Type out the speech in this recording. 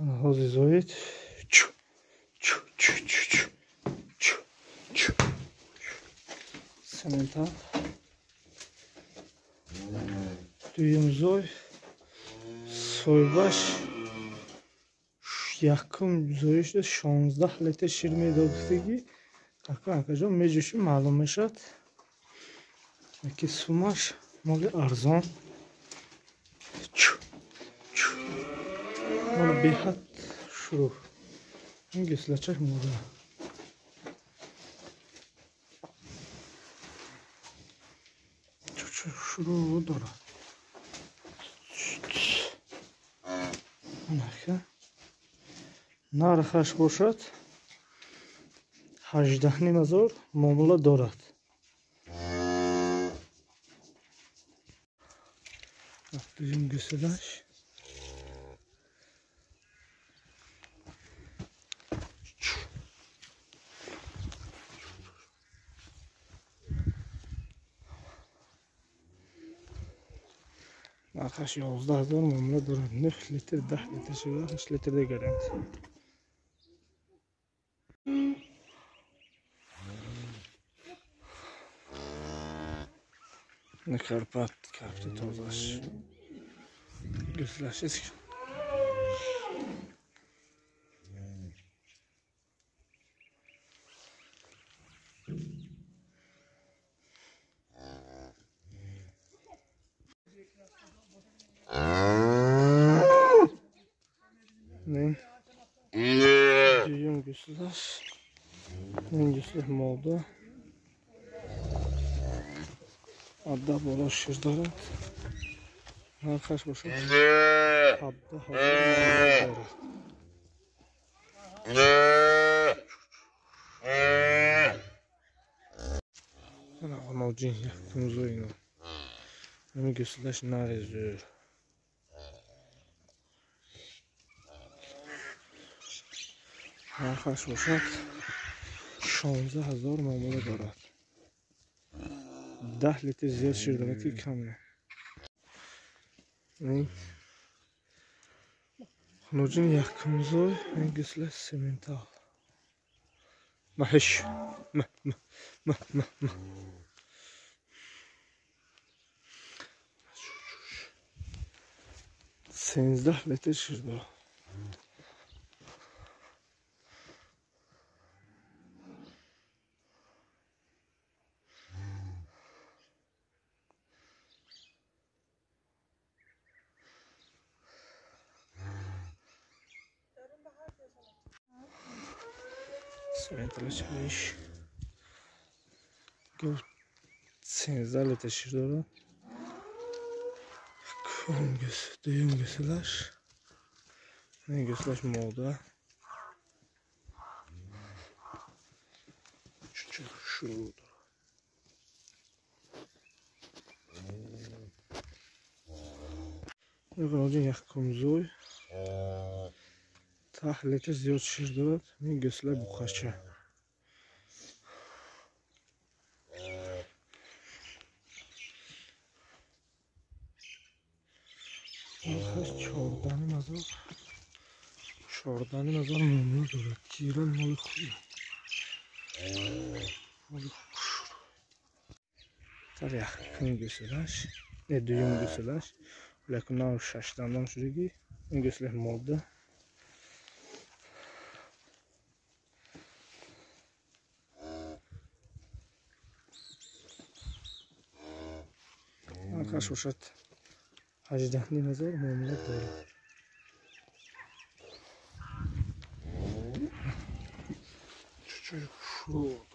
Ҳозир зоид. Чу чу чу чу чу чу чу. Сементал. Дуюм зой соҳибаш якум зоишда 16 литр шир медод гуфтагӣ. Ака акаҷон меҷӯшӣ маълум мешавад. Яки сумаш моли арзон. Чу чу. Моли беҳад шуруъ. Ин гӯслачаш мода. Чу чу шуруъ дорад. Анака. Нархаш бошад 18 ҳазор муомила дорад. Дуюм гӯсалаш. Нархаш 11 ҳазор муомила дорад. 9 литр, 10 литр шуда, 8 литр гарант. Карпат кафти тозаш. Гӯслаш эски. Дуюм гӯслаш. Ин гӯслаш мода. Адда боло шир дорад. Нархаш бошад 17 ҳазор дорад. Ана оноҷин якум зоино. Ҳамин гӯслаш нари зӯр. Нархаш бошад 16 ҳазор муомила дорад. 10 литр зиёд шир дорад ки кам не. Хунуҷин якумзой ин гӯсла сементал. Маҳиш. Ма ма ма ма ма. 13 литр шир дорад. Сементалаш гуфт 13 литр шир дорад. Дуюм гӯсалаш. Ин гӯслаш мода. Чу шуруъ дорад. Ин якумзой 10 литр зиёд шир дорад. Ин гӯсла буқача. Нархаш 14 ҳазор. 14 ҳазор муомила дорад. Тиран моли хуб. Моли хуш. Тар якум гӯсалаш, не дуюм гӯсалаш. Лекин нав шаш дандон шудагӣ. Ин гӯсла мода. Нархаш бошад 18 ҳазор муомила дорад. Чучуй шуруъ.